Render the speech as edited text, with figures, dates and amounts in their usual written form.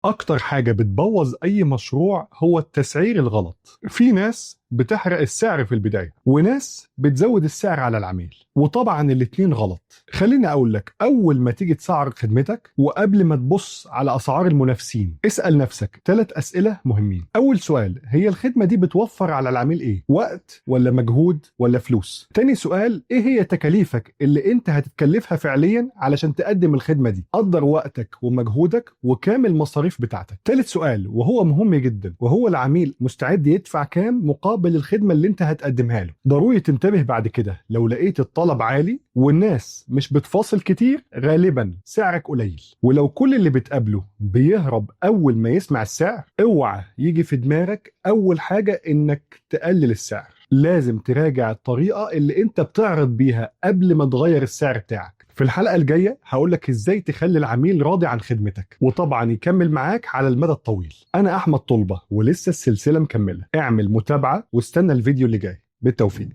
أكتر حاجة بتبوظ أي مشروع هو التسعير الغلط. في ناس بتحرق السعر في البداية، وناس بتزود السعر على العميل، وطبعا الاتنين غلط. خليني أقول لك، أول ما تيجي تسعر خدمتك وقبل ما تبص على أسعار المنافسين، اسأل نفسك 3 أسئلة مهمين. أول سؤال، هي الخدمة دي بتوفر على العميل إيه؟ وقت ولا مجهود ولا فلوس؟ تاني سؤال، إيه هي تكاليفك اللي أنت هتتكلفها فعليا علشان تقدم الخدمة دي؟ قدر وقتك ومجهودك وكام المصاريف بتاعتك. تالت سؤال وهو مهم جدا، وهو العميل مستعد يدفع كام مقابل الخدمة اللي انت هتقدمها له. ضروري تنتبه بعد كده، لو لقيت الطلب عالي والناس مش بتفاصل كتير غالبا سعرك قليل، ولو كل اللي بتقابله بيهرب اول ما يسمع السعر، اوعى يجي في دماغك اول حاجة انك تقلل السعر. لازم تراجع الطريقة اللي انت بتعرض بيها قبل ما تغير السعر بتاعك. في الحلقة الجاية هقولك ازاي تخلي العميل راضي عن خدمتك وطبعا يكمل معاك على المدى الطويل. انا احمد طلبة ولسه السلسلة مكملة. اعمل متابعة واستنى الفيديو اللي جاي. بالتوفيق.